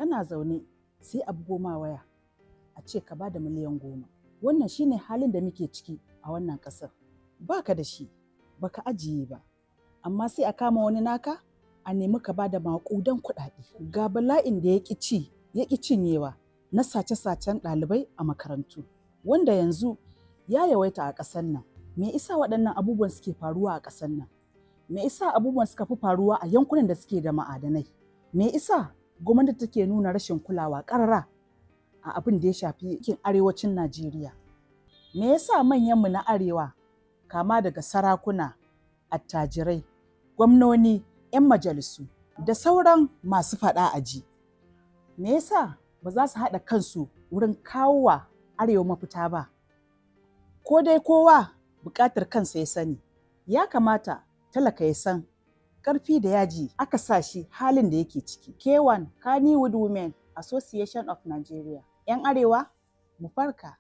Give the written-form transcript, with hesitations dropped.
Kana zaune sai a bugo ma waya a ce ka bada miliyan 10. Wannan shine halin da muke ciki a wannan ƙasar. Baka da shi, baka ajiye ba, amma sai a kama wani naka a nemi ka bada maƙudan kuɗaɗe. Ga bala'in da ya ƙi ci ya ƙi cinyewa na sace-sacen ɗalibai a makarantu, wanda yanzu ya yawaita a ƙasar nan. Me isa waɗannan abubuwan suke faruwa a ƙasar nan? Me isa abubuwan suka fi faruwa a yankunan da suke da ma'adanai? Me isa gwamnati take nuna rashin kulawa ƙarara a abin da ya shafi yankin Arewacin Najeriya? Me yasa manyanmu na Arewa, kama daga sarakuna, attajirai, gwamnoni, 'yan majalisu da sauran masu faɗa a ji, me yasa ba za su haɗa kansu wurin kawo wa Arewa mafita ba? Ko dai kowa buƙatar kansa ya sani? Ya kamata talaka ya san ƙarfi da yaji aka sa shi halin da yake ciki. K1, Kannywood Women Association of Nigeria. 'Yan Arewa, mu farka.